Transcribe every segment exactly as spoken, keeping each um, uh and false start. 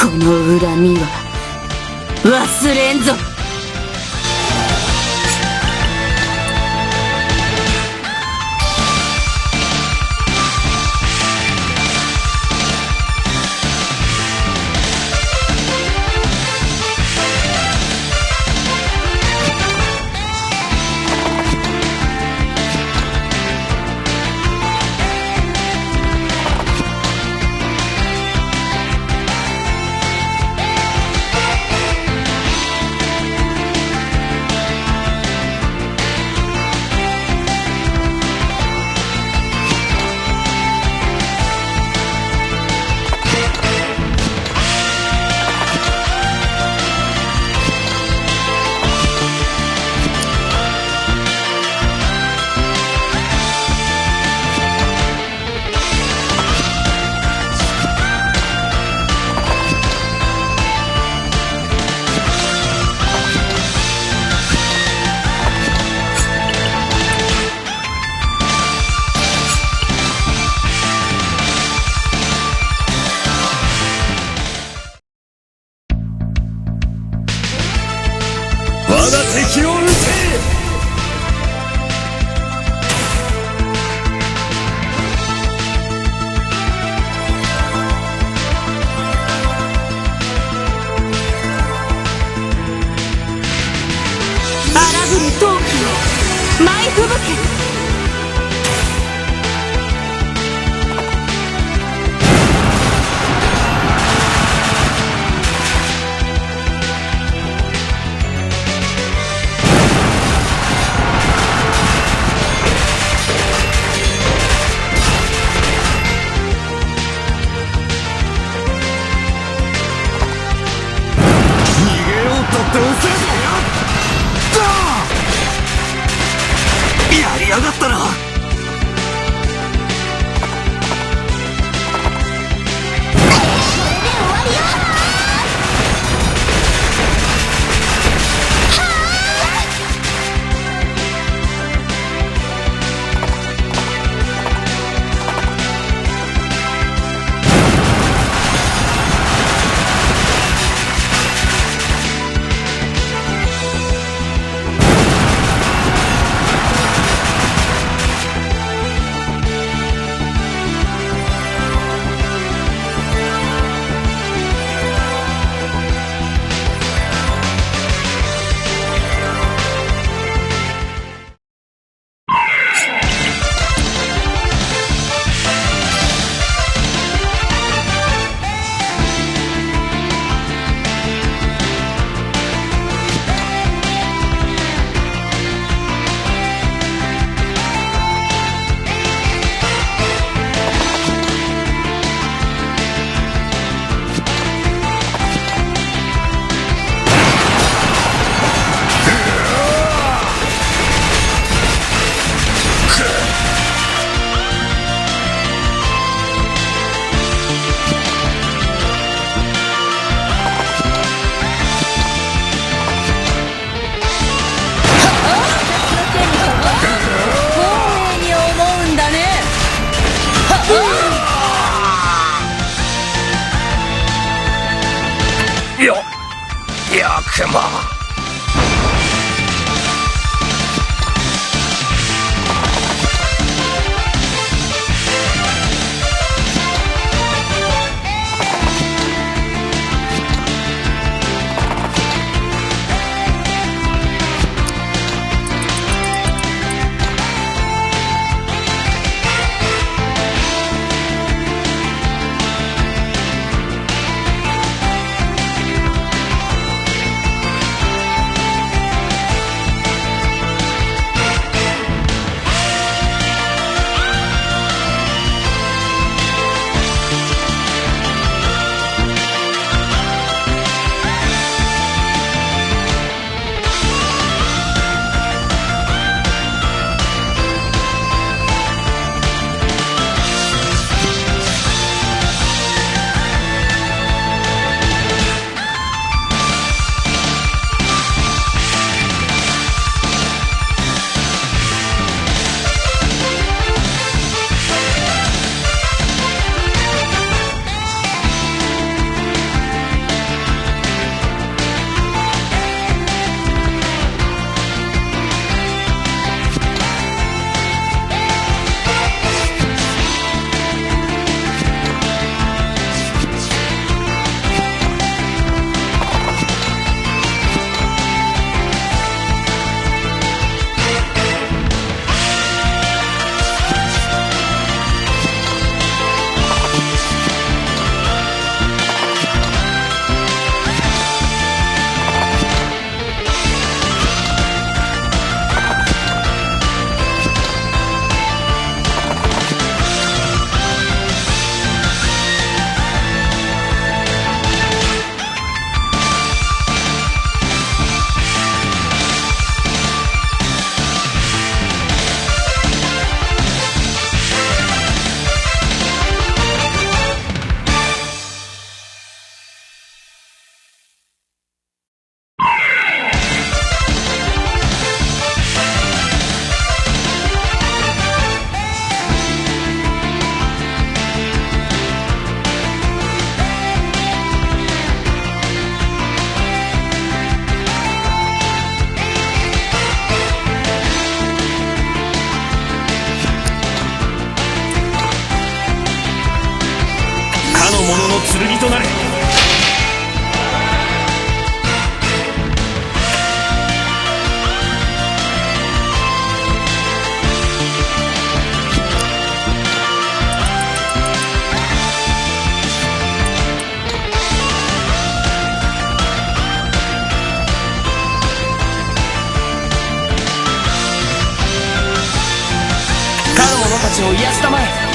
この恨みは忘れんぞ。 我が敵を討て！ 荒ぶる陶器よ、舞い吹雪け。 逃げようったって、うせえ。やりやがったな。 光栄に思うんだね。よ、よくも。かの者の剣となれ。かの者たちを癒したまえ。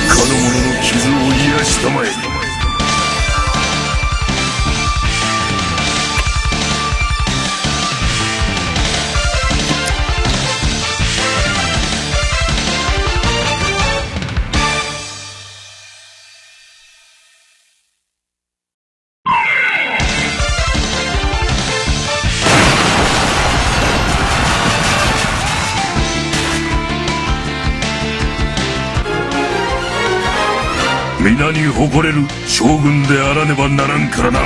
かの者の傷を癒したまえ。皆に誇れる将軍であらねばならんからな。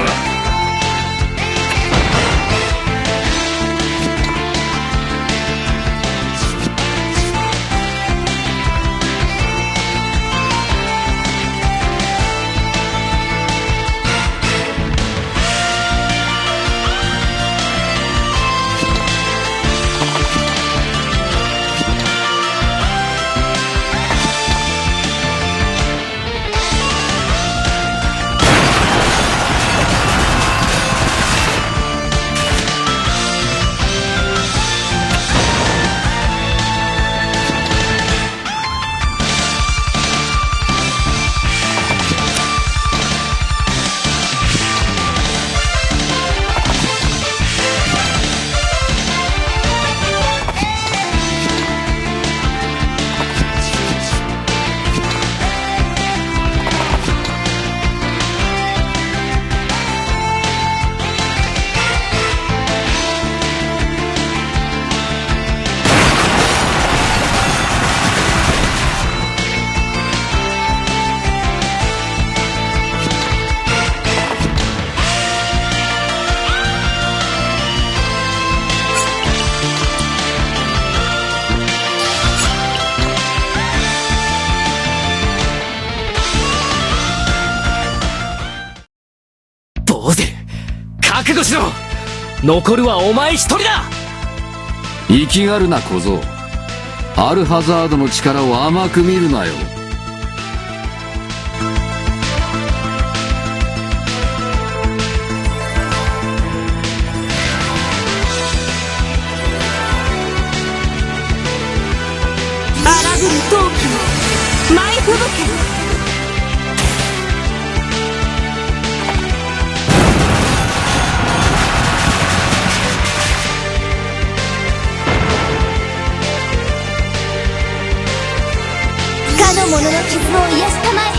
ボーゼル、覚悟しろ。残るはお前一人だ。生きがるな、小僧。アルハザードの力を甘く見るなよ。荒ぶる陶器よ、舞い吹雪け。その傷を癒したまえ。